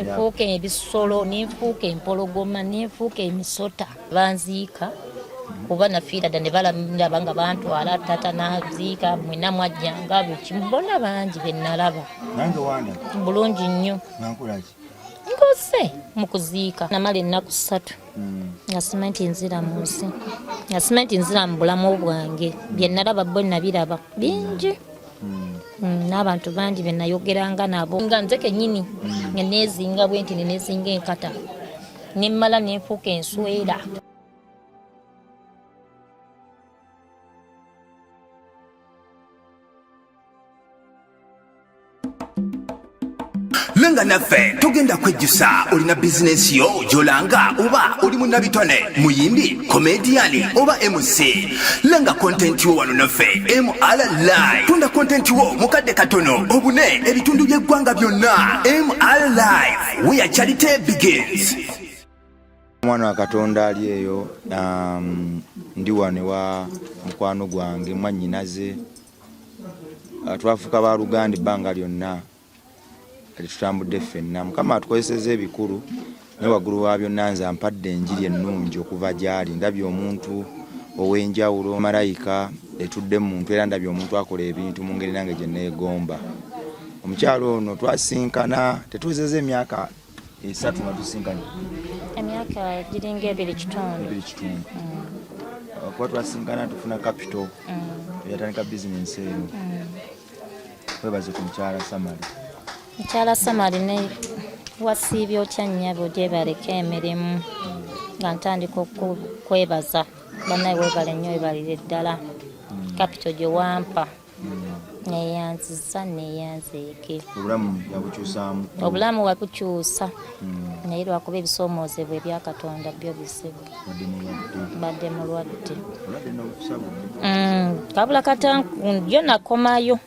Nenfuuka ebisolo, nenfuuka empologoma, nenfuuka emisota. Banziika kuba nafiira dda ne balaba nga bantwala, tata naziika, mwena mwajjanga bukimu, bonna bangi be nalaba. Nange wanda bulungi nnyo. Nankolaki? Nkose mu kuziika namala ennaku 3 nga simanyi nti nzira mu nsi, nga simanyi nti nzira mu bulamu bwange. Bye nalaba bo nabiraba bingi. N'abantu bangi be nayogeranga nabo, nga nze kennyini nga neezinga bwe nti ne neezinga enkata, ne mmala ne nfuuka enswera. Lenga naffe togenda kwejjusa. Olina bizinensi yo gy'olanga, oba oli munnabitone, muyimbi, komediyani oba MC, lenga kontenti wo wano naffe MR Live. Tunda kontenti wo mu kadde katono obune ebitundu by'eggwanga byonna. MR Live, where charity begins. Omwana wa Katonda ali eyo, ndi wano ewa mukwano gwange mwannyinaze. Twafuuka baluganda ebbanga lyonna litutambudde ffenna. Mukama atukozesezza ebikulu, naye waggulu wa byonna nze ampadde enjiri ennungi okuva gy'ali. Ndabye omuntu ow'enjawulo, malayika etudde mu muntu, era ndabye omuntu akola ebintu mu ngeri nange gye neegomba. Omukyalo ono twasinkana tetuwezezza emyaka 3 nga tusinkanye. Emyaka giringa 2 kitundu. 2 kitundu. Kuba twasinkana tufuna capital eyatandika bizinensi eno. Webaze ku mukyala Samali. Mukyala Samali ne wasiibye otya nnyabo, gyebaleka emirimu nga ntandika okukwebaza. Bannaye weebale nnyo, weebalire ddala capital gye wampa. Neeyanziza, neeyanzeeke. Obulamu yabukyusaamu. Obulamu wabukyusa, naye lwakuba ebisoomoozebwa ebya Katonda byo bizibu. Badde mulwadde. Olwadde n'obukusabudde. Kabula kata yo nakomayo.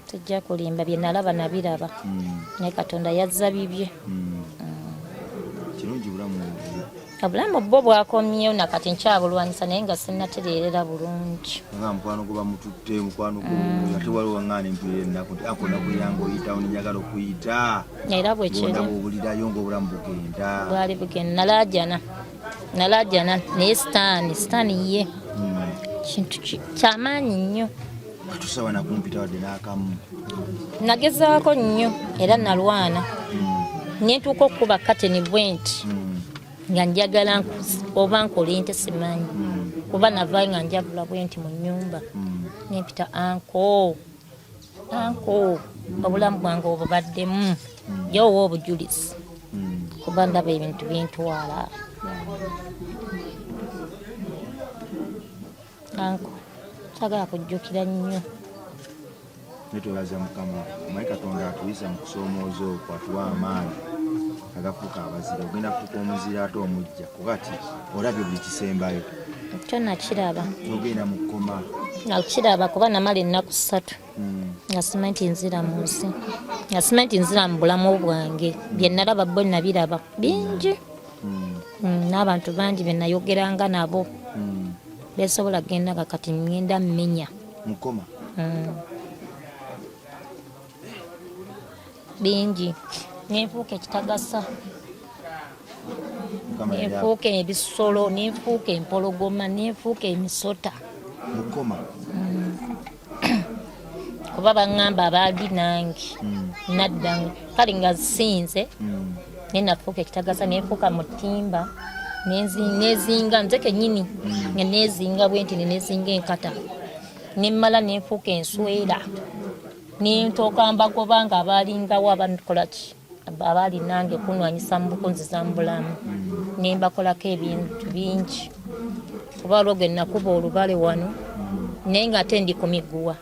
Tejja kulimba, bye nalaba nabiraba. Naye Katonda yazza bibye. Kirungi bulamu. Obulamu bwo bwakomyewo nakati nkyabulwanyisa, naye nga sinnatereerera bulungi. Nga mukwano gwo bamututte, mukwano gwo ate waliwo waŋŋaana empulira ennaku nti ako nakulira ng'oyitawo nenjagala okuyita. Era bwe kiri. Bw'ondaba obulirayo ng'obulamu bugenda. Bwali bugenda, nalaajana. Nalaajana naye sitaani ye. Kintu kyamaanyi nnyo. Katusaba nakumpita wadde n'akamu. Nagezaako nnyo era nalwana. Ne ntuuka okukuba kateni bwe nti. Nga njagala oba nkole nte simanyi. Kuba navaayo nga njavula bwe nti mu nnyumba. Ne mpita anko. Anko, obulamu bwange obubaddemu. Yowa obujulizi. Kuba ndaba ebintu bintwala. Anko, saagala kujjukira nnyo. Netwebaza Mukama, omanyi Katonda atuyisa mu kusoomooza okwo, atuwa amaanyi agafuuka abazira. Ogenda kufuuka omuzira ate omujja, kuba ti olabye buli kisembayo. Kyo nakiraba. Ogenda mu kkoma. Nakiraba kuba namala ennaku 3. Nga simanyi nti nzira mu nsi, nga simanyi nti nzira mu bulamu bwange. Bye nalaba bo nabiraba bingi. N'abantu bangi be nayogeranga nabo. Besobola kugenda nga kati ngenda mmenya. Mukoma. Bingi. Nenfuuka ekitagasa. Nenfuuka ebisolo, nenfuuka empologoma, nenfuuka emisota. Mukoma. Kuba baŋŋamba abaali nange. Nadda kale nga sinze. Naye nafuuka ekitagasa, nenfuuka mutimba. Nezinga nze kennyini. Nga nezinga bwe nti ne nezinga enkata. Ne mmala nenfuuka enswera. Ne ntooka mbagoba nga abaalingawo abakola ki? Abaali nange kunwanyisa mu bukunziza mu bulamu. Ne mbakolako ebintu bingi. Kuba waliwo gwe nakuba olubale wano, naye ng'ate ndi ku miguwa.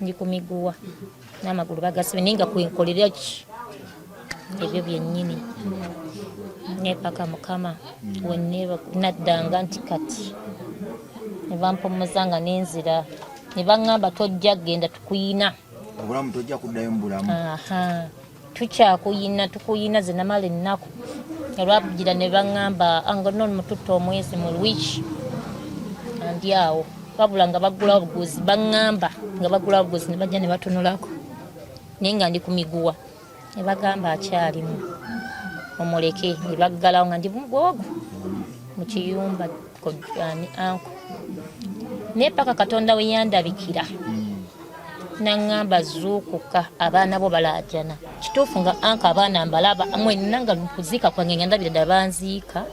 Ndi ku miguwa. N'amagulu bagasibe, naye nga kwenkolera ki? Ebyo byennyini. Neepaka Mukama, we naddanga nti kati. Ne bampummuza nga nenzira. Ne baŋŋamba tojja kugenda, tukuyina. Obulamu tojja kuddayo mu bulamu. Tukyakuyina, tukuyina ze namala ennaku. Olwagira ne baŋŋamba, nga nno mututte omwezi mu wiiki. Ndi awo. Wabula nga baggulawo obuguzi, baŋŋamba nga baggulawo obuguzi ne bajja ne batunulako. Naye nga ndi ku miguwa. Ne bagamba akyalimu omuleke, ne baggalawo nga ndi bwogo mu kiyumba kojani anko. Naye paka Katonda we yandabikira naŋŋamba zuukuka, abaana bo balaajana. Kituufu nga anka abaana mbalaba mwenna nga kuziika kwange nga ndabira ddala banziika,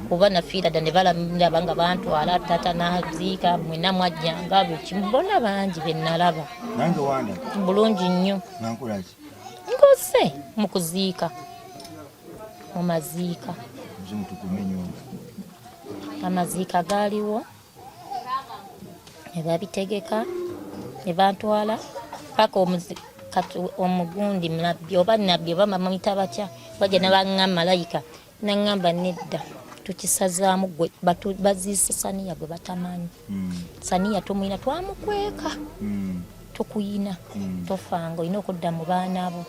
kuba nafiira dda ne balaba nga bantwala tata naziika, mwenna mwajjanga buli bona bangi be nalaba. Nange wanda bulungi nnyo. Nankolaki? Nkoze mu kuziika, mu maziika. Muzimu tukumenyo. Amaziika gaaliwo ne babitegeka ne bantwala paka omugundi nabbi oba nabbi oba bamuyita batya, bajja ne baŋŋamba malayika naŋŋamba nedda tukisazaamu gwe baziise saniya gwe batamanyi. Saniya tumuyina twamukweka. Tukuyina. Tofanga olina okudda mu baana bo.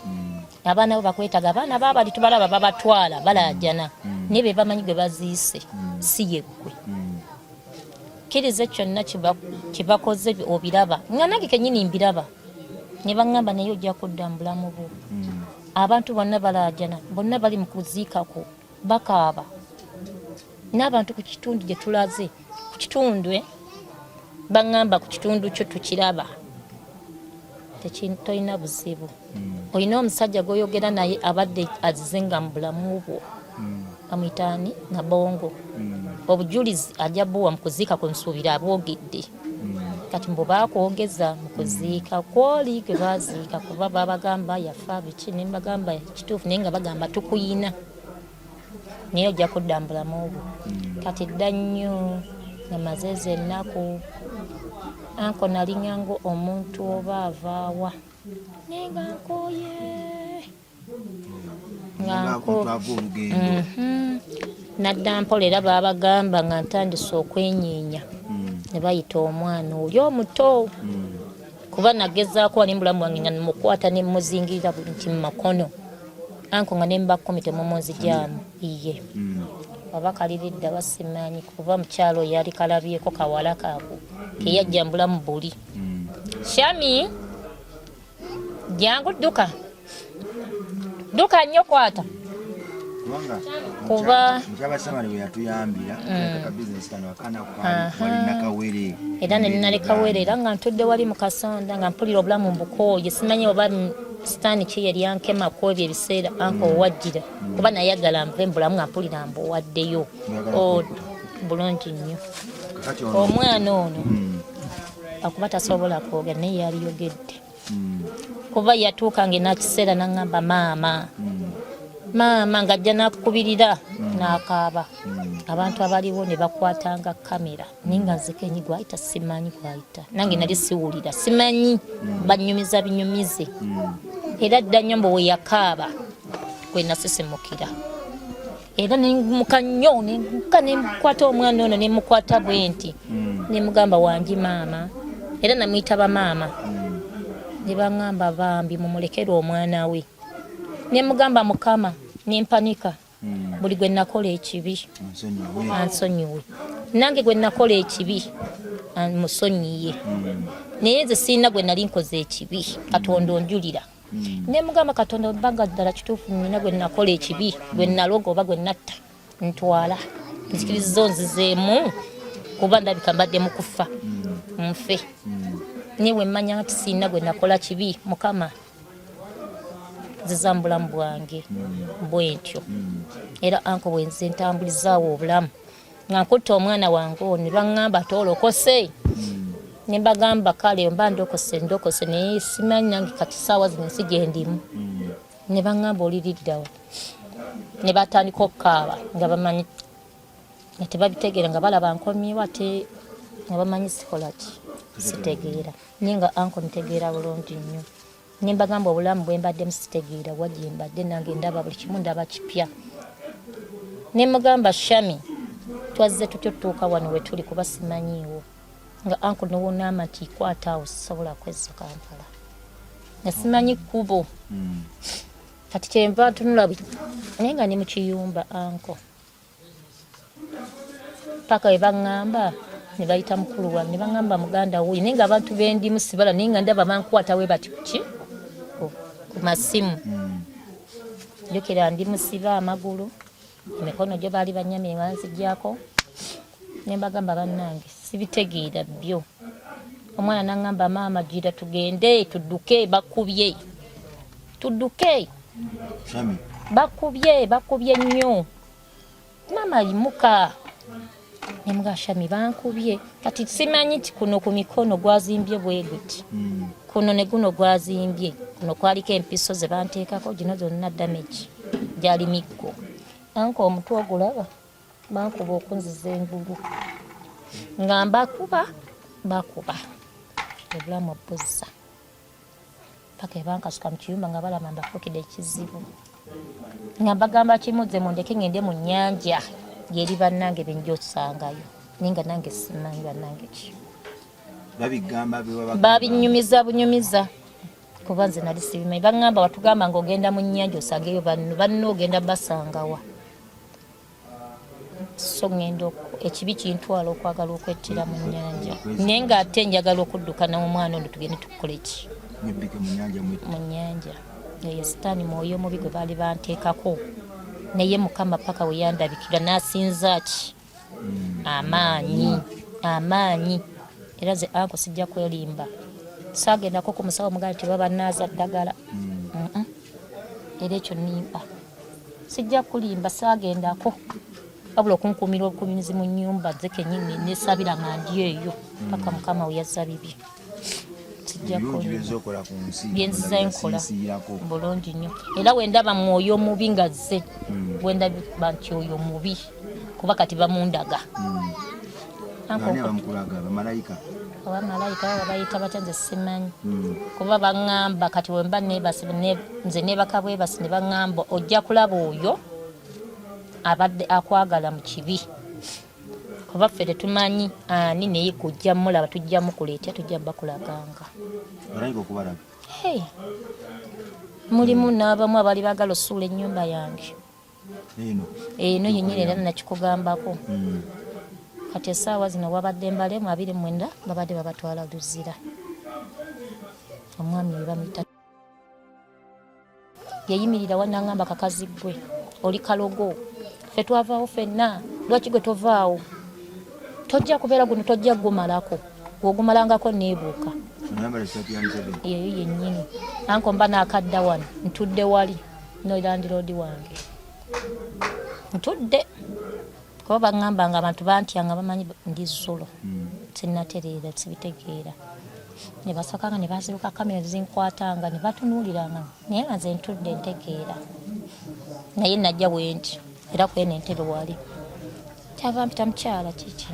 Abaana bo bakwetaga, abaana babali tubalaba babatwala balaajana. Naye be bamanyi gwe baziise si ye ggwe. Kkiriza kyonna kyebakoze obiraba nga nange kennyini mbiraba. Ne baŋŋamba naye ojja kudda mu bulamu bwo. Abantu bonna balaajana, bonna bali mu kuziikako bakaaba. N'abantu ku kitundu gye tulaze, ku kitundu baŋŋamba ku kitundu kyo tukiraba. Tolina buzibu. Olina omusajja gw'oyogera naye abadde azze nga mu bulamu bwo. Bamuyita ani? Nabongo. Obujulizi ajja buwa mu kuziika kwe nsuubira abwogedde. Kati mbu baakwogeza mu kuziika kwoli gwe baaziika kuba babagamba yafa biki, ne mbagamba kituufu naye nga bagamba tukuyina. Naye ojja kudda mu bulamu bwo. Kati dda nnyo nga maze ezo ennaku. Anko nalinga omuntu oba avaawa. Naye nga nkooye. Nga Nadda mpola era baabagamba nga ntandise okwenyeenya. Ne bayita omwana oli omuto. Kuba nagezaako wali mu bulamu bwange nga mukwata ne muzingirira buli nti mu makono. Anko nga ne mbakkumi temumunzijaamu. Iye. Oba kaliridda basimanyi kuba mukyalo oyo yali kalabyeko kawala kaako keyajja mu bulamu buli. Shami, jangu dduka. Dduka nnyo kwata. Kuba mukyala Samali we yatuyambira ka business kano akaana kwali nakawere. Era ne naleka were era nga ntudde wali mu kasonda nga mpulira obulamu mbukooye, simanyi oba sitaani ki yali ankemako ebyo ebiseera anko wajjira kuba nayagala nve mu bulamu nga mpulira mbuwaddeyo. Bulungi nnyo. Omwana ono akuba tasobola kwogera naye yaliyogedde. Kuba yatuuka ng'enakiseera n'aŋŋamba maama. Maama ng'ajja n'akukubirira n'akaaba. Abantu abaliwo ne bakwatanga kamera naye nga nze kenyi gwayita simanyi gwayita. Nange nali siwulira simanyi bannyumiza binyumize. Era dda nnyo mbu we yakaaba kwe nasisimukira. Era ne ngumuka nnyo, ne ngumuka ne nkwata omwana ono ne mukwata bwe nti. Ne mugamba wangi maama. Era namuyita bamaama. Ne baŋŋamba bambi mumulekere omwana we. Ne mugamba Mukama ne mpanika. Buli gwe nakola ekibi ansonyiwe. Nange gwe nakola ekibi musonyiye. Naye nze sirina gwe nali nkoze ekibi, Katonda onjulira. Ne mugamba Katonda obbanga ddala kituufu nnina gwe nakola ekibi, gwe naloga oba gwe natta, ntwala. Nzikiriza onzizeemu kuba ndabika mbadde mu kufa, nfe. Naye bwe mmanya nti sirina gwe nakola kibi, Mukama nziza mu bulamu bwange bwe ntyo. Era anko bwe nze ntambulizaawo obulamu nga nkutte omwana wange ono ne baŋŋamba toolokose. Ne mbagamba kale mba ndokose ndokose naye simanyi nange kati ssaawa zino ensi gye ndimu. Ne baŋŋamba oliriddawa. Ne batandika okukaaba nga bamanyi nga tebabitegeera nga balaba nkomyewo ate nga bamanyi sikola ki sitegeera. Naye nga anko ntegeera bulungi nnyo. Ne mbagamba obulamu bwe mbaddemu sitegeera wa gye mbadde nange ndaba buli kimu ndaba kipya. Ne mugamba Shami twazze tutya otutuuka wano we tuli kuba simanyiiwo. Nga anko newonaama nti kwata awo sisobola kwezza Kampala. Nga simanyi kkubo. Kati kyenva ntunula naye nga ndi mu kiyumba anko. Paka we baŋŋamba ne bayita mukulu wange ne baŋŋamba muganda wuuyo naye ng'abantu be ndimu sibala naye nga ndaba bankwata we bati ki ku masimu. Jjukira ndi musibe amagulu, emikono gyo baali banyamye banzigyako, ne mbagamba bannange sibitegeera byo. Omwana naŋŋamba maama gira tugende tudduke, bakubye tudduke, bakubye bakubye nnyo, maama yimuka. Nemuga Shami bankubye, kati simanyi nti kuno ku mikono gwazimbye bwe guti, kuno ne guno gwazimbye, kuno kwaliko empiso ze banteekako, gino zonna damage gyali miggo. Anka omutwe ogulaba, bankuba okunziza engulu nga mbakuba bakuba obulamu obuzza paka ebankasuka mu kiyumba nga balaba mbafuukidde ekizibu, nga mbagamba kimu nze mundeke ngende mu nnyanja yeri bannange benja osangayo, naye nga nange simanyi bannange ki babinyumiza bunyumiza, kuba nze nali sibimanyi. Baŋŋamba watugamba nga ogenda mu nnyanja osangeyo banno, banno ogenda basangawa? So ŋŋenda ekibi kintwala okwagala okwettira mu nnyanja, naye ng'ate njagala okudduka n'omwana ono tugende tukole ki mu nnyanja. Eyo sitaani mwoyo omubi gwe baali banteekako, naye Mukama paka we yandabikira n'asinza ki amaanyi amaanyi. Era ze anko sijja kwerimba, saagendako ku musawo muganda nti babanaaza ddagala, era ekyo nimba sijja kulimba, saagendako, wabula okunkuumira obukuumizi mu nnyumba nze kenyini nesabira nga ndi eyo paka Mukama we yazza bibi. Byenziza nkola bulungi nnyo, era wendaba mwoyo omubi nga zze, wendaba nti oyo mubi, kuba kati bamundaga. Oba malayika baba bayita batya nze simanyi, kuba baŋŋamba kati wemba nebase nze nebaka bwebasi ne baŋŋamba ojja kulaba oyo abadde akwagala mu kibi, kuba ffe tetumanyi ani, naye kujja mulaba tujja mukuleetya, tujja bakulaganga. Mulimu n'abamu abali baagala osuula ennyumba yange eno yennyini, era nakikugambako. Kati essaawa zino wabadde mbalemu 29 babadde babatwala Luzira, omwami we bamuyita yayimirira wanangamba kakazi gwe oli kalogo, ffe twavaawo ffenna, lwaki gwe tovaawo? Tojja kubeera guno, tojja gumalako, gwogumalangako neebuuka eyo yennyini. Anko mba naakadda wano ntudde wali no landiroodi wange ntudde, kuba baŋŋamba nga abantu bantya nga bamanyi ndi zulo, sinnatereera sibitegeera, ne basokanga ne banziruka kamera zinkwatanga ne batunuuliranga, naye nga nze ntudde ntegeera. Naye najja bwenti era kweno entebe wali kyava mpita mukyala kiki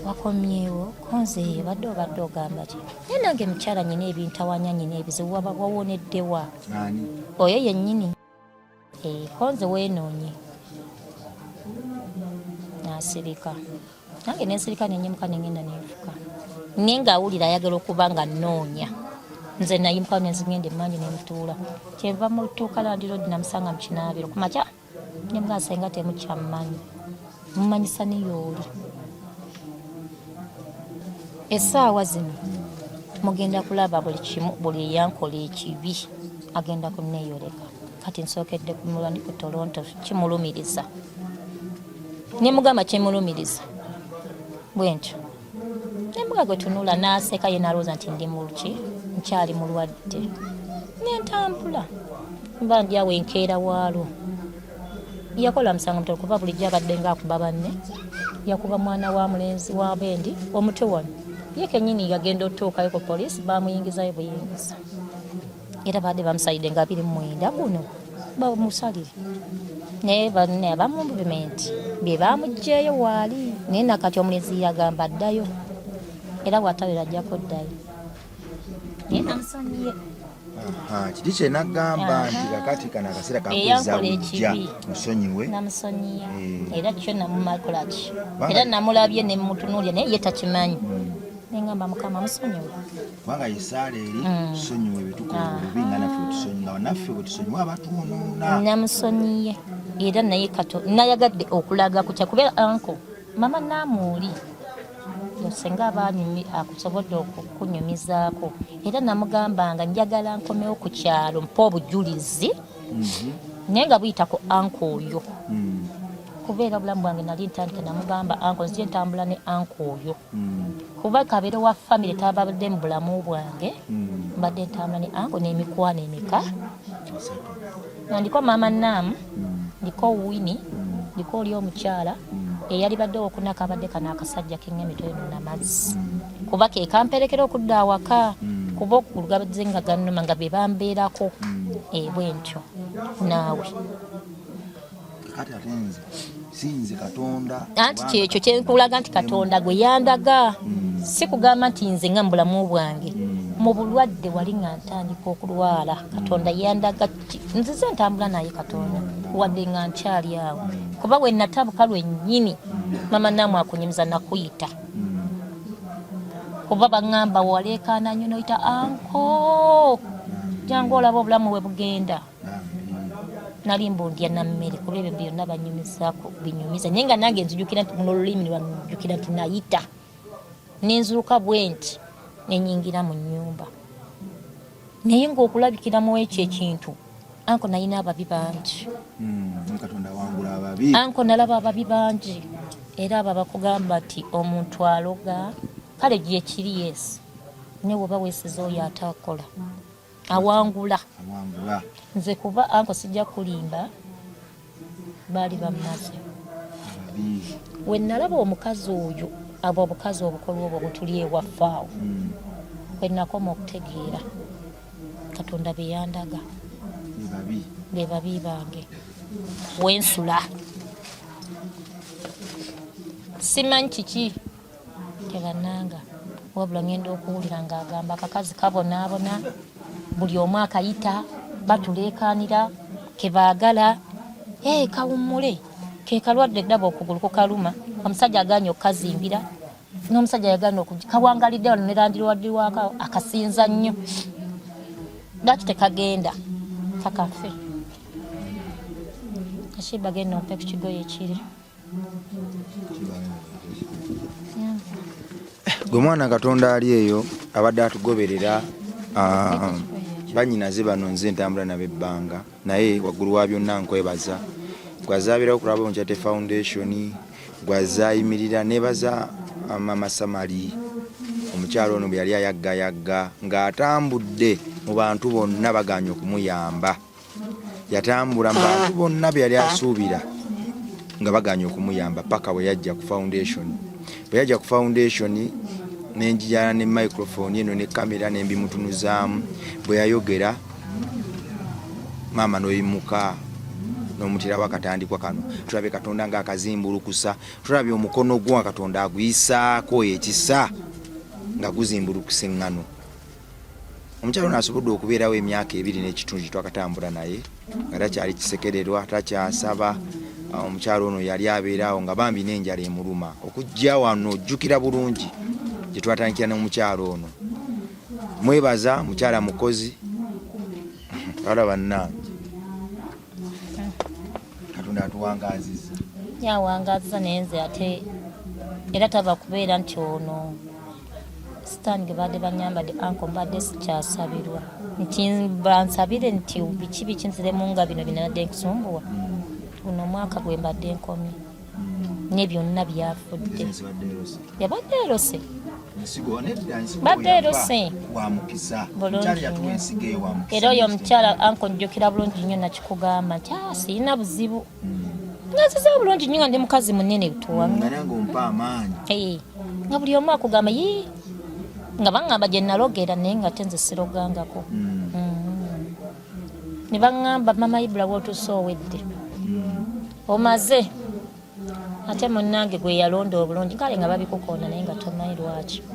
wakomyewo konze eyo badde obadde ogamba ki? Naye nange mukyala nyina ebintawanya, nyina ebizibu, waba wawoneddewa oyo yennyini konze weenoonye. Nasirika nange nensirika nenyimuka nengenda nenfuka, naye ngaawulira ayagala okuba nga nnoonya nze. Nayimuka nenzigenda emanju nemutuula, kyenva mutuuka landiroodi namusanga mu kinaabiro ku makya, nemugaa senga temukyammanyi, mumanyisa niyooli essaawa zino mugenda kulaba buli kimu, buli eyankola ekibi agenda kuneeyoleka. Kati nsookedde kumulwani ku Toronto kimulumiriza, nemugamba kimulumiriza bwentyo, nembuga gwe tunula n'aseka ye n'alowooza nti ndi muluki nkyali mulwadde, nentambula mba ndi awo enkeera waalwo. Yakola musango mutono, kuba bulijjo abadde nga akuba banne, yakuba mwana wa mulenzi wa bendi omutwe wano, ye kenyini yagenda otuukayo ku poliisi bamuyingizayo buyingiza, era baadde bamusalidde nga 29 guno bamusalire, naye banne aba movement bye bamuggyeyo waali, naye nakati omulenzi yagamba addayo, era bw'atawera ajja kuddayo, naye namusonyiye. Kiri kye nagamba nti kakati kano akaseera kakweza bujja, musonyiwe. Namusonyiye era kyo namumakolaki, era namulabye ne mutunuulira, naye ye takimanyi, nengamba Mukama musonyiwe. Kubanga yesaala eri tusonyiwe byetukola obubi nga naffe bwetusonyiwa, naffe bwetusonyiwa abatwonoona. Namusonyiye era naye kato nayagadde okulaga kutya kubeera anko mama namuuli senga aba akusobodde okukunyumizaako, era namugamba nga njagala nkomewo ku kyalo mpa obujulizi. Naye nga buyita ku anko oyo. Kubeera obulamu bwange nali ntandika namugamba anko nzije ntambula ne anko oyo. Kuba kabeere wa famire tabadde mu bulamu bwange. Mbadde ntambula ne anko n'emikwano emeka. Nga ndiko maama Naamu, ndiko Winnie, ndiko oli omukyala eyalibadde owokuna kabadde kano akasajja k'eŋŋemito eno namazzi. Kuba ke kamperekera okudda awaka kuba okugulu gabadde nga gannuma nga be bambeerako bwe ntyo naawe. Kati ate nze sinze Katonda. Anti kyekyo kyenkulaga nti Katonda gwe yandaga. Si kugamba nti nze nga mu bulamu bwange. Mu bulwadde wali nga ntandika okulwala Katonda yandaga nzize ntambula naye Katonda wadde nga nkyali awo. Kuba we natabuka lwennyini mama Naamu akunyumiza nakuyita. Kuba baŋŋamba waleekaana nnyo n'oyita anko jangu olaba obulamu we bugenda. Nali mbundya na mmere kuba ebyo byonna banyumizaako binyumiza naye nga nange nzijukira nti muno olulimi lwanjukira nti nayita nenzuuka bwe nti nenyingira mu nnyumba naye ng'okulabikira mu ekyo ekintu anko nalina ababi bangi. Anko nalaba ababi bangi era abo abakugamba nti omuntu aloga kale gyekiri yesu naye woba weesize oyo atakola awangula. Nze kuba anko sijja kulimba baali bammaze. We nalaba omukazi oyo abo obukazi obukolwa obwo butuli ewaffe awo kwe nakoma okutegeera Katonda bye yandaga be babi bange wensula simanyi kiki tebananga wabula ngenda okuwulira ng'agamba akakazi kabonaabona buli omu akayita batuleekaanira kebaagala ee kawummule ke kalwadde ddaba okugulu kukaluma omusajja agaanye okukazimbira n'omusajja yagaana okugi kawangalidde wano ne landirowaddiwako akasinza nnyo lwaki tekagenda kakafe Ashiba genda ompe ku kigoye ekiri. Gwe mwana Katonda ali eyo abadde atugoberera banyinaze bano nze ntambula nabo ebbanga naye waggulu wa byonna nkwebaza gwazaabirawo ku Rabomu Charity Foundation gwazayimirira nebaza Mama Samali omukyalo ono bwe yali ayaggayagga ng'atambudde mu bantu bonna bagaanye okumuyamba. Yatambula mu bantu bonna be yali asuubira nga bagaanye okumuyamba paka bwe yajja ku foundation. Bwe yajja ku foundation nenjijana ne microphone eno ne kamera ne mbimutunuzaamu bwe yayogera maama n'oyimuka n'omutirawo akatandikwa kano tulabye Katonda ng'akazimbulukusa tulabye omukono gwo nga Katonda aguyisaako ekisa nga guzimbulukusa eŋŋano. Omukyala ono asobodde okubeerawo emyaka ebiri n'ekitundu gye twakatambula naye nga takyali kisekererwa, takyasaba. Omukyala ono yali abeera awo nga bambi n'enjala emuluma. Okujja wano ojjukira bulungi gye twatandikira n'omukyala ono. Mwebaza mukyala mukozi. Wala bannange. Katonda atuwangaazizza. Yawangaazizza naye nze ate era tava kubeera nti ono sitaani ge baadde banyambadde anko mbadde sikyasabirwa nti bansabire nti biki biki nziremu nga bino binadde nkusumbuwa guno omwaka gwe mbadde nkomye ne byonna byafudde yabadde erose badde erose bulungi era oyo omukyala anko njjukira bulungi nnyo nakikugamba nti ah, sirina buzibu nga nzize bulungi nnyo nga ndi mukazi munene tuwanga eh, nga buli omu akugamba yi nga baŋŋamba gye nalogera naye nga te nze sirogangako. Ne baŋŋamba mama Ibra w'otuuse owedde omaze ate munnange gwe yalonda obulungi kale nga babikukoona naye nga tomanyi lwaki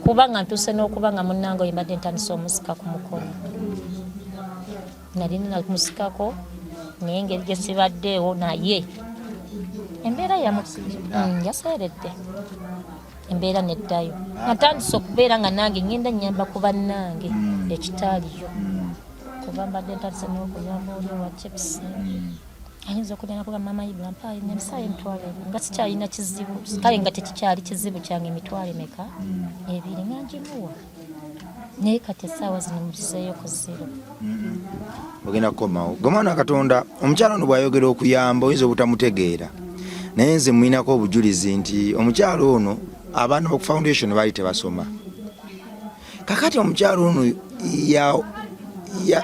kubanga ntuuse n'okuba nga munnange oyo mbadde ntandise omusika ku mukono nali namusikako naye engeri gye sibaddeewo naye embeera yaseeredde embeera neddayo nga ntandise okubeera nga nange ngenda nnyamba ku bannange ekitaaliyo kuba mbadde ntandise n'okuyamba oli owa chips ayinza okugenda kuba mama Ibra mpaayo emisaayo emitwalo ebiri nga sikyalina kizibu kale nga tekikyali kizibu kyange emitwalo emeka ebiri nga ngimuwa. Naye kati essaawa zino muzizeeyo ku zero. Ogenda kukomawo gwe mwana wa Katonda. Omukyala ono bw'ayogera okuyamba oyinza obutamutegeera, naye nze mulinako obujulizi nti omukyala ono abaana ku foundation baali tebasoma. Kakati omukyala ono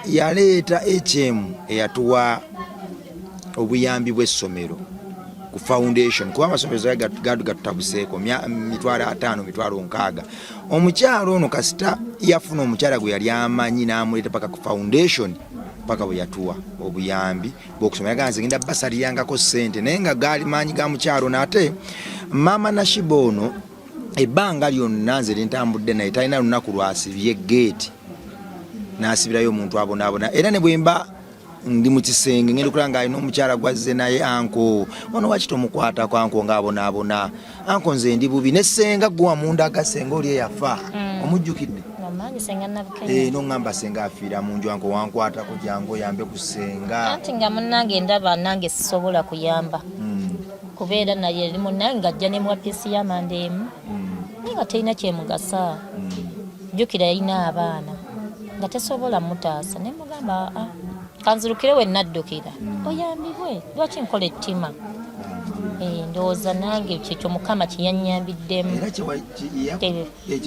yaleeta HM eyatuwa obuyambi bw'essomero ku foundation, kuba amasomero gaali gatutabuseeko 50,000, 60,000. Omukyala ono kasita yafuna omukyala gwe yali amanyi n'amuleeta paka ku foundation, paka bwe yatuwa obuyambi bw'okusoma. Yagamba nze ngenda basalirangako ssente, naye nga gaali maanyi ga mukyalo. Ono ate maama Nashiba ono ebbanga lyonna nze lintambudde naye talina lunaku lwasibye geeti n'asibirayo omuntu abonaabona. Era ne bwemba ndi mu kisenge ngenda okulaba ng'alina omukyala gwazze naye, "Uncle ono waki tomukwatako? Uncle ng'abonaabona, uncle nze ndi bubi." Ne ssenga gwe wamundaga, senga oli eyafa, omujjukidde? Omanyi senga Nabukenya. Eh, noŋŋamba senga afiira mu nju, "Uncle wankwatako, jangu oyambe ku senga." Anti nga munnange ndaba nange sisobola kuyamba, kubeera naye eri munnange ng'ajja nemuwa piece y'amanda emu, naye nga terina kyemugasa. Jjukira yalina abaana nga tesobola mutaasa. Ne mugamba, "Aa, kanzirukire we naddukira oyambibwe, lwaki nkola ettima?" Eh, ndowooza nange kyekyo Mukama kyeyanyambiddemu. Era ekyo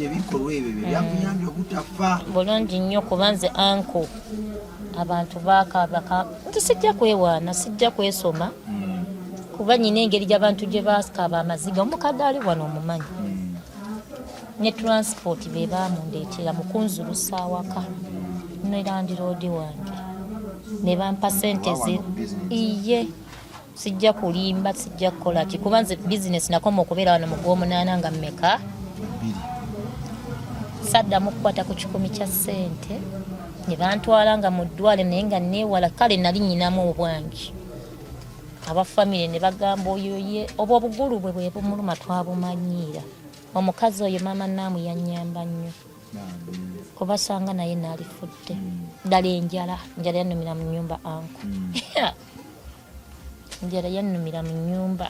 ebikolwa ebyo bye byakuyambye obutafa. Bulungi nnyo, kuba nze uncle abantu bakabaka nti sijja kwewaana, sijja kwesoma, kuba nyina engeri gy'abantu gye baakaaba amaziga. Omukadde ali wano omumanyi, ne transport be bamundeetera mu kunzulusa awaka ne landlord wange ne bampa sente Wano ku business. Iye, sijja kulimba, sijja kukola ki, kuba nze bizinesi nakoma okubeera wano mu gw'omunaana nga mmeka? 2. Saddamu kukwata ku 100 kya ssente. Ne bantwala nga mu ddwaliro, naye nga neewala. Kale nali nyinamu obwange aba famire ne bagamba oyo ye oba obugulu bwe bwe bumuluma twabumanyiira. Omukazi oyo maama Naamu yannyamba nnyo, kubasanga naye naalifudde ddala. Enjala, enjala yannumira mu nnyumba, uncle, enjala yannumira mu nnyumba.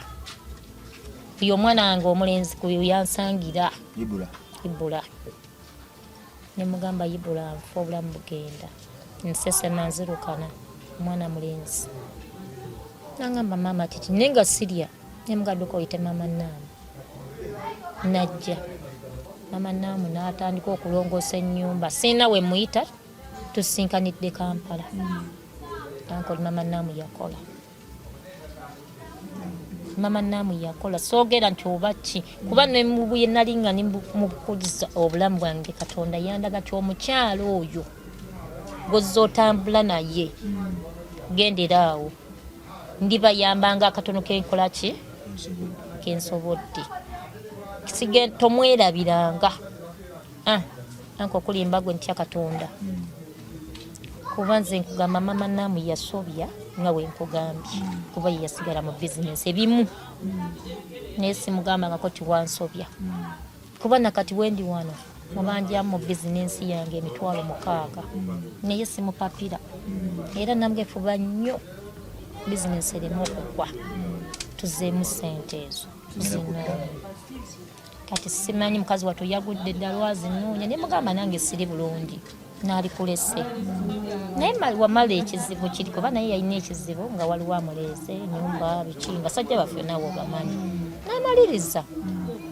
Oyo omwana wange omulenzi ku yansangira. Ibula. Ibula, nemugamba, "Ibula, nfa, obulamu bugenda, nsesema, nzirukana omwana mulenzi." Nangamba, "Maama, kiki?" Naye nga sirya. Nemugadduka oyite maama Naamu. Najja maama Naamu n'atandika okulongoosa ennyumba. Sirina we muyita, tusinkanidde Kampala. Uncle, maama Naamu yakola, mama Naamu yakola. Soogera nti oba ki, kuba nemubuye nali nga mubukuliza obulamu bwange. Katonda yandaga ti omukyalo oyo gozza otambula naye, gendera awo, ndibayambanga akatono kenkola ki kensobodde. Tomwerabiranga. Ah, uncle, okulimba gwe ntya Katonda, kuba nze nkugamba mama Naamu yasobya nga wenkugambye, kuba ye yasigala mu bizinesi ebimu, naye simugambangako tiwansobya, kuba nakati wendi wano mubanjamu mu bizinensi yange 60,000, naye simupapira. Era nambwe fuba nnyo bizinensi ereme okugwa, tuzeemu sente ezo zino. Kati simanyi mukazi wattu yagudde ddala azinoonya. Ne mugamba nange siri bulungi, naalikulese, naye wamala ekizibu kiri kuba naye yalina ekizibu nga waliwo amuleeze enyumba biki, basajja baffe naawe obamanyi. Namaliriza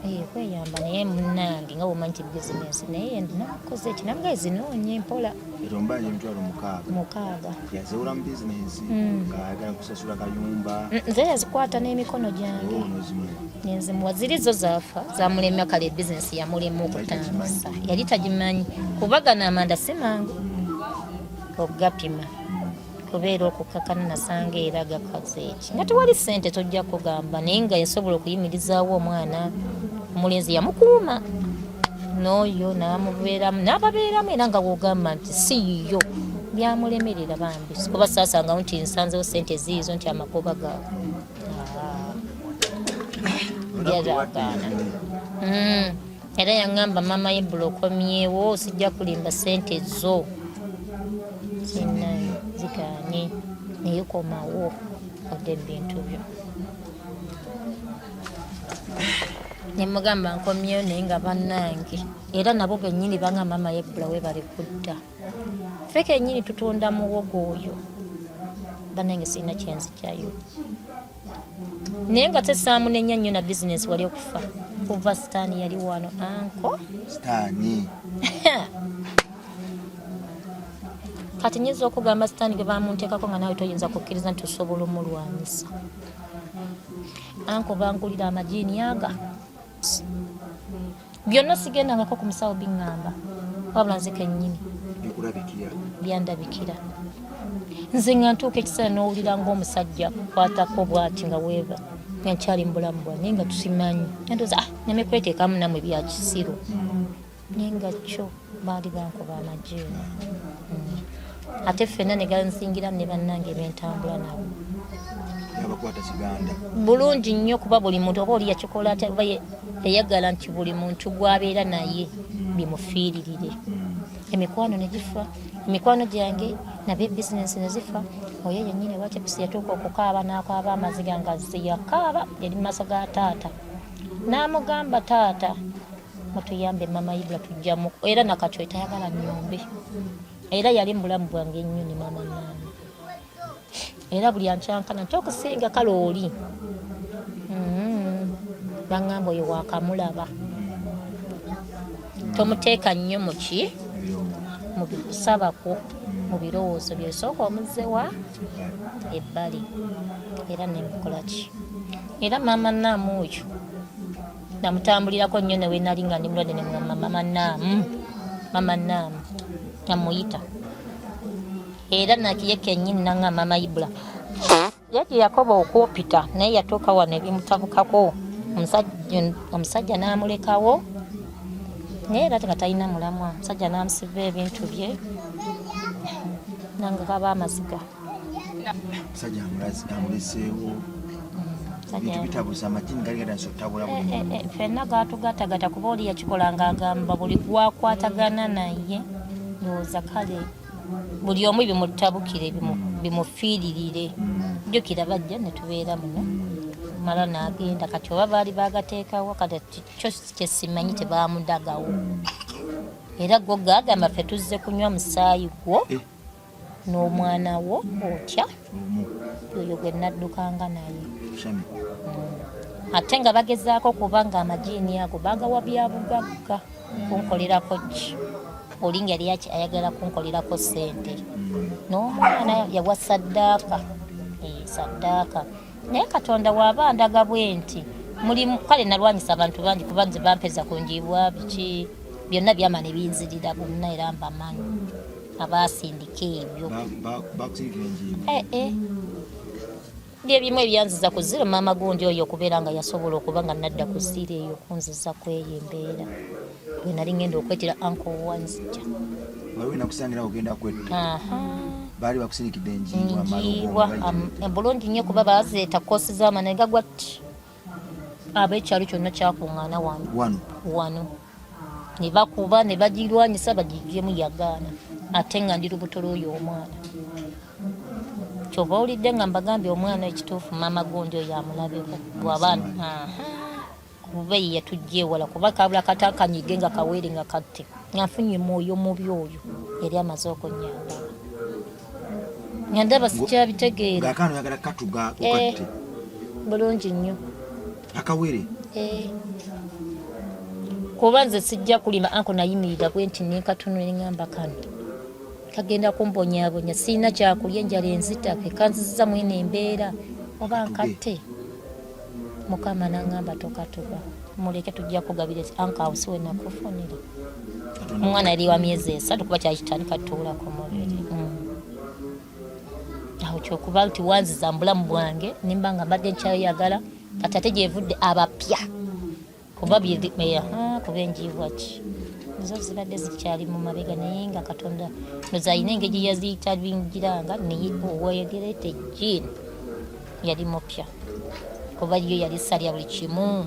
Eh, kweyamba, naye munange nga bwomanyi ti bizinesi, naye nakoze eki nange zinoonya empola. Era ombanja 60,000? 60. Yazewula mu bizinensi ng'ayagala kusasula kayumba? Nze yazikwata n'emikono gyange. Onozimuwa? Nenzimuwa. Ziri zo zaafa zamulemya. Kale bizinesi yamulema okutandisa, yali tagimanyi, kuba gano amanda si mangu okugapima, kubeera okukakana nasanga era gakaze eki nga tewali ssente. Tojja kugamba, naye nga yasobola okuyimirizaawo omwana omulenzi, yamukuuma n'oyo n'amubeeramu n'ababeeramu, era nga wogamba nti si yiyo byamulemerera bambi, kuba saasangawo nti nsanzewo ssente ziizo nti amagoba gaabwe byagaana. Era yaŋŋamba, "Maama Ibula, okomyewo, sijja kulimba, ssente zo zina ziganye, naye komawo odde ebintu byo." Ne mugamba nkomyewo naye nga bannange era nabo bennyini banga maama yebbula webale kudda. Ffe kennyini tutunda muwogo oyo bannange sirina kyenzigyayo naye nga tesaamunenya nnyo na bizinesi wali okufa kuva sitaani yali wano anko sitaani kati nyinza okugamba sitaani gwe bamunteekako nga naawe toyinza kukkiriza nti osobola omulwanyisa anko bangulira amajiini aga byonna sigendangako ku musawo biŋŋamba wabula nze kennyini byandabikira nze nga ntuuka ekiseera n'owulira ng'omusajja kwatako bwati nga weeba nga nkyali mu bulamu bwange naye nga tusimanyi ndoza ah neme kweteekamu namwe bya kisiru naye nga kyo baali bankuba amajiini mm. ate ffenna ne ganzingiramu ne bannange bentambula nabo bulungi nnyo kuba buli muntu oba oli yakikola atya oba yayagala nti buli muntu gwabeera naye mm. bimufiiririre mm. emikwano ne gifa emikwano gyange nabe bizinensi ne zifa oyo yennyini owa chips yatuuka okukaaba n'akaaba amaziga nga ziyakaaba eri mu maaso ga taata n'amugamba taata mutuyambe mama Ibra tujjamu era nakati oyo tayagala nyombe era yali mubulamu bwange ennyo ne mama naani era buli ankyankana nti okusinga kale oli mm-hmm. baŋŋamba oyo wakamulaba tomuteeka nnyo muki mu kusabakwo mu birowoozo byosooka omuzzewa ebbali era nemukolaki era maama naamu oyo namutambulirako nnyo newenali nga ndi mulwadde nemugamba mama naamu mama naamu namuyita era nakiye kenyini nanga mama ibula ye gye yakoba okwopita naye yatuuka wano ebimutabukako omusajja n'amulekawo naye era nga talina mulamwa omusajja n'amusiba ebintu bye nanga kaba amaziga omusajja amuleseewo bintu bitabuza amajini gali gatandise okutabula buli eh, eh, eh, fenna gatugatagata kuba oli yakikola nga agamba buli gwakwatagana naye ndowooza kale buli omu bimutabukire bimufiiririre jjukira bajja ne tubeera muno mala n'agenda kati oba baali bagateekawo kati kyo kyesimanyi tebamudagawo era gwo gagamba ffe tuzze kunywa musaayi gwo n'omwana wo otya oyo gwe naddukanga naye mm. ate nga bagezaako kuba nga amajiini ago bagawa byabugagga kunkolerako ki oli nga yali ayagala kunkolerako ssente mm. n'omwana yawa saddaaka eh, saddaaka naye katonda waaba andaga bwe nti mulimu kale nalwanyisa abantu bangi kuba nze bampeza ku njiibwa biki byonna byama ne binzirira bonna era mbamanyi abaasindika ebyo eh, eh. byebimu ebyanziza ku ziro maama gundi oyo okubeera nga yasobola okuba nga nadda ku ziro eyo okunziza ku eyo embeera bwe nali ngenda okwetera anko wanzija baali bakusindikidde enjiibwa bulungi nnyo kuba bazireeta koosi z'amana gagwa ti ab'ekyalo kyonna kyakuŋŋaana wano wano ne bakuba ne bagirwanyisa bagijjemu yagaana ate nga ndi lubuto lw'oyo omwana kyova owulidde nga mbagambye omwana ekituufu maama gundi oyo amulabeko bwaba kuba ye yatujja ewala kuba kabula kata kanyige nga kawere nga katte nga nfunye mwoyo mubi oyo yali amaze okunyamba nga ndaba sikyabitegeera eh, bulungi nnyo akawere eh. kuba nze sijja kulima anko nayimirira bwe nti nenkatono nengamba kano kagenda kumbonyabonya sirina kyakulya enjala enzita kekanziziza mwene embeera oba nkatte mukama nangamba tokatuba muleke tujja kugabira anka awo siwe nakufunira omwana yali wa myezi esatu kuba kyakitandika tuula ku mubiri mm. awo kyokuba nti wanziza mubulamu bwange nimba nga mbadde nkyayagala kati ate gyevudde abapya kuba kuba enjiibwa ki zo zibadde zikyali mu mabega naye nga katonda noza alina engeri gyeyaziyitabingiranga naye owegereta ejjiini yali mupya kuba yo yali salya buli kimu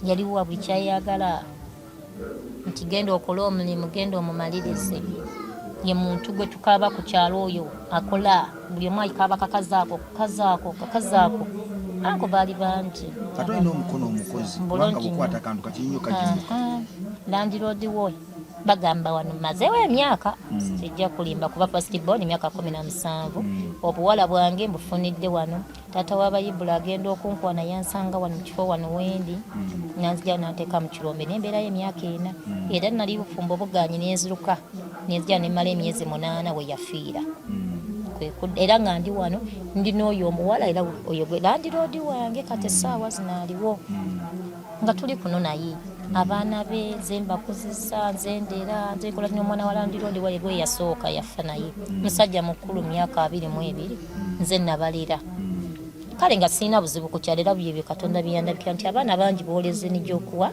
yaliwa buli kyayagala nti genda okole omulimu genda omumalirize ye muntu gwe tukaaba ku kyalo oyo akola buli omu ayikaaba kakazaako kakazaako kakazaako Anko baali bangi. Ate olina omukono omukozi, kubanga bukwata akantu kakinyo kajimuka. Landiroodi wo bagamba wano mazeewo emyaka, sijja kulimba, kuba first born emyaka 17. Obuwala bwange mbufunidde wano. Taata w'abayibula agenda okunkwana yansanga wano mu kifo wano wendi, nanzija nanteeka mu kirombe nembeerayo emyaka 4. Era nali bufumbo buganye, nenziruka nenzija nemmala emyezi 8 we yafiira. Era nga ndi wano, ndi n'oyo omuwala, era oyo gwe landiroodi wange kati essaawa zino aliwo, nga tuli kuno naye abaana be nze mbakuzisa, nze ndera, nze nkola kino. Omwana wa landiroodi waye gwe yasooka yafa, naye musajja mukulu, myaka 22, nze nabalera. Kale nga sirina buzibu ku kyalo, era byebyo Katonda byeyandabikira nti abaana bangi booleze nigyokuwa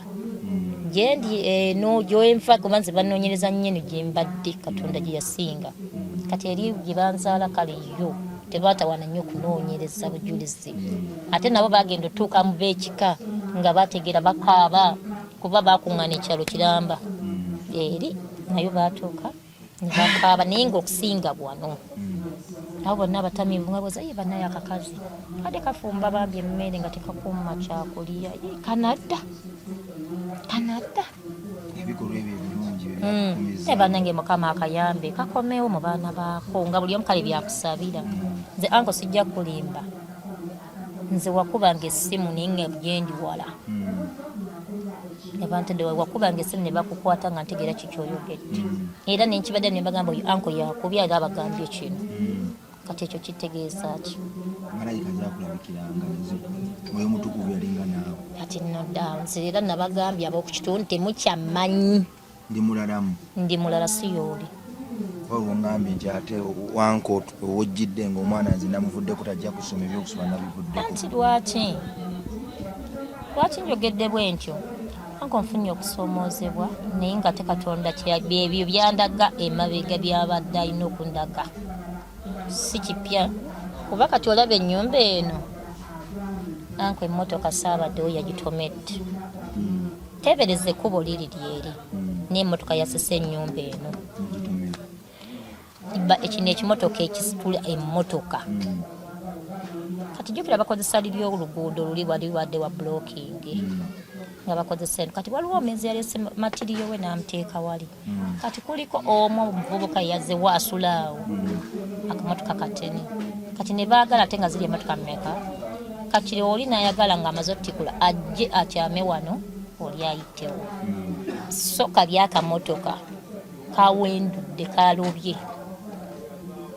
gyendi eno gyenfa, kuba nze banoonyereza nnyo eno gyembadde Katonda gye yasinga. Kati eri gye banzaala, kale yo tebatawaana nnyo kunoonyereza bujulizi, ate nabo bagenda otuuka mu b'ekika nga bategeera, bakaaba kuba bakuŋŋaana ekyalo kiramba eri, nayo batuuka ne bakaaba, naye ng'okusinga wano abo bonna abatamiivu nga boza ye bannaye akakazi ate kafumba bambi emmere nga tekakuuma kyakulya. Ye, kanadda kanadda. Ebikolwa ebyo ebirungi bye byakukumiza. Naye bannange, Mukama akayambe kakomewo mu baana baako, nga buli omu kale byakusabira. Nze anko sijja kulimba, nze wakubanga essimu naye nga gyendi wala, nebantedde wakubanga essimu ne bakukwata nga ntegeera kikyoyogedde, era nenkibadde ne mbagamba oyo anko yakubye era abagambye kino. Kati ekyo kitegeeza ki? Malayika zakulabikiranga, Mwoyo Mutukuvu yalinga naawe. Kati nno dda nze era nabagambye ab'oku kitundu, temukyammanyi. Ndi mulalamu. Ndi mulala, si yooli. Waliwo ngambye nti ate wanko owojjidde ng'omwana nze namuvuddeko, tajja kusoma, ebyokusoma nabivuddeko. Anti lwaki njogedde bwe ntyo, anko nfunye okusoomoozebwa, naye nga te Katonda byebyo byandaga emabega byabadde alina okundaga, si kipya, kuba kati olaba ennyumba eno, anko emmotoka saabaddewo yagitomedde. Teebereza ekkubo liri lyeri n'emmotoka yasise ennyumba eno. Gitomera. Kino ekimotoka ekisitula emmotoka, kati jjukira bakozesa liri oluguudo luli wali wadde wa blocking, nga bakozesa eno. Kati waliwo omulenzi yalese material we n'amuteeka wali. Kati kuliko omu omuvubuka yazzewo asula awo, akamotoka katene. Kati ne baagala ate nga ziri emmotoka mmeka, kakiri oli n'ayagala ng'amaze otikula ajje akyame wano oli ayittewo. So kali akamotoka kawendudde, kalobye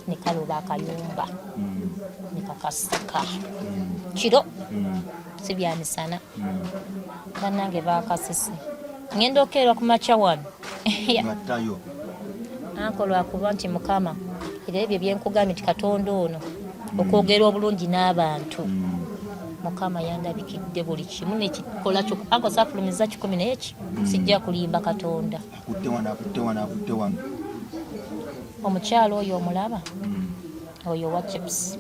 ne kaloba akayumba ne kakasika kiro, si bya misana. Bannange bakasise, ngenda okeera ku makya wano. Ngattayo. Anko lwakuba nti Mukama, era ebyo byenkugambye nti Katonda ono okwogera obulungi n'abantu, Mukama yandabikidde buli kimu nekikola kyo. Anko saafulumiza 100, naye ki sijja kulimba Katonda. Akutte wano, akutte wano, akutte wano. Omukyalo oyo omulaba, oyo wa chips,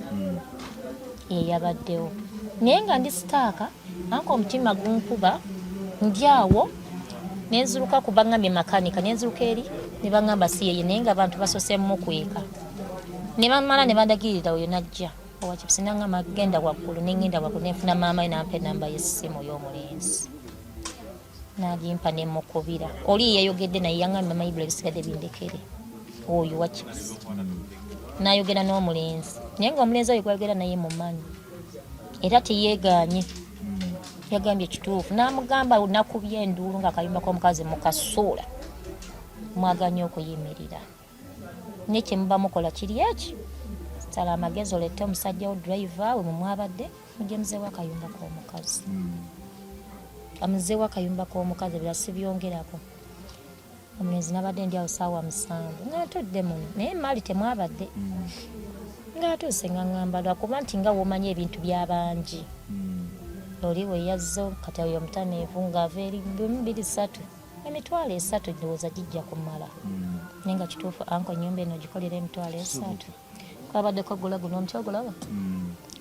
ye yabaddewo, naye nga ndi stuck anko, omutima gunkuba, ndi awo nenziruka ku baŋŋambye makanika, nenziruka eri ne baŋŋamba si yeye, naye nga abantu basose mukweka ne bamala ne bandagirira oyo najja owa chips, naŋŋamba genda waggulu, nengenda waggulu nenfuna maama we, nampa enamba y'essimu y'omulenzi, nagimpa nemukubira. Oli yeyayogedde naye yaŋŋambye, "Mama Ibula, ebisigadde bindekere." Oyo wa chips nayogera n'omulenzi, naye nga omulenzi oyo gwayogera naye mumanyi era teyeeganye, yagambye kituufu. N'amugamba nakubye enduulu nga akayumba k'omukazi mukasuula, mwaganye okuyimirira, naye kyemuba mukola kiri eki, sala amagezi olette omusajja wo, driver we mumwabadde, mujje muzeewo akayumba k'omukazi, amuzeewo akayumba k'omukazi, ebirala sibyongerako. Omulenzi nabadde ndi awo saawa 7 nga ntudde muno, naye emaali temwabadde, ng'atuuse nga ŋŋamba lwakuba nti nga womanyi ebintu by'abangi, oli we yazze kati oyo omutamiivu ng'ava eri 1, 2, 3, 30,000 ndowooza gijja kumala, naye nga kituufu anko ennyumba eno ogikolera 30,000, kwabaddeko gula guno omuti ogulaba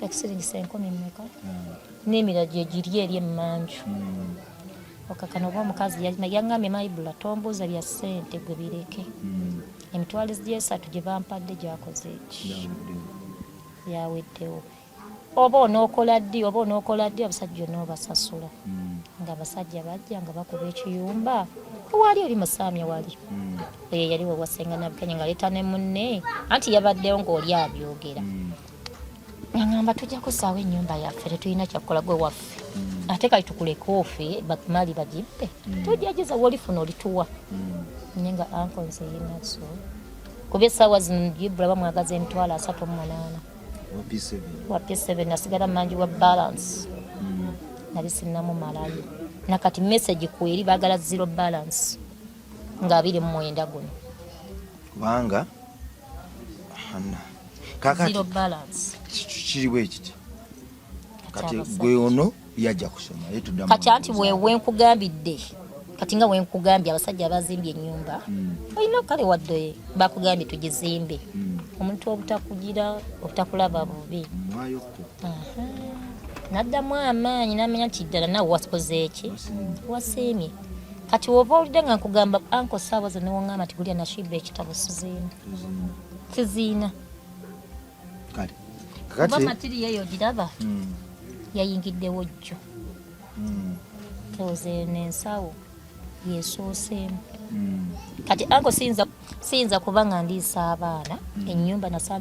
ekisiringisa enkumi mmeka, n'emirala gye giri eri emmanju. Okakana oba omukazi yaŋŋambye, "Maibula, tombuuza bya ssente, gwe bireke, 30,000 gye bampadde gyakoze eki, yaweddewo." Oba onookola ddi, oba onookola ddi, abasajja onoobasasula. Nga abasajja bajja nga bakuba ekiyumba, wali oli musaamya wali oyo yali wewasenga Nabukenya nga leeta ne munne, anti yabaddewo ng'oli abyogera. Ngamba tujja kusaawo ennyumba yaffe, tetulina kyakukola, gwe waffe. Ate kali tukuleke ofe, bamali bagibbe, tujja giza wolifuna olituwa. Naye nga anko nze yinazo, kuba essaawa zino gibula bamwagaza 380,000. Wa P7? Wa P7. Nasigala mangi wa balance, nali sinnamumalayo. Nakati message kweri, baagala zero balance nga 29 guno. Kubanga ana kakati Zero balance. Kiriwo ekiti kati abasajja. Gwe ono yajja kusoma ye tuddamu. Kati anti wenkugambidde, kati nga wenkugambye, abasajja abazimbye ennyumba, olina kale wadde bakugambye tugizimbe, omuntu obutakugira, obutakulaba bubi. Mwayokko. Aha. Naddamu amaanyi namanya nti ddala nawe wakoze eki, wasiimye. Kati woba olidde nga nkugamba anko saawa zino newoŋŋamba nti gulya nashiba ekitabo, siziina, siziina. Kale Kuba kakati matiri yeyo giraba yayingiddewo jjo. Oze ensawo yesooseemu. Kati anko siyinza kuba nga ndiisa abaana ennyumba nasanga.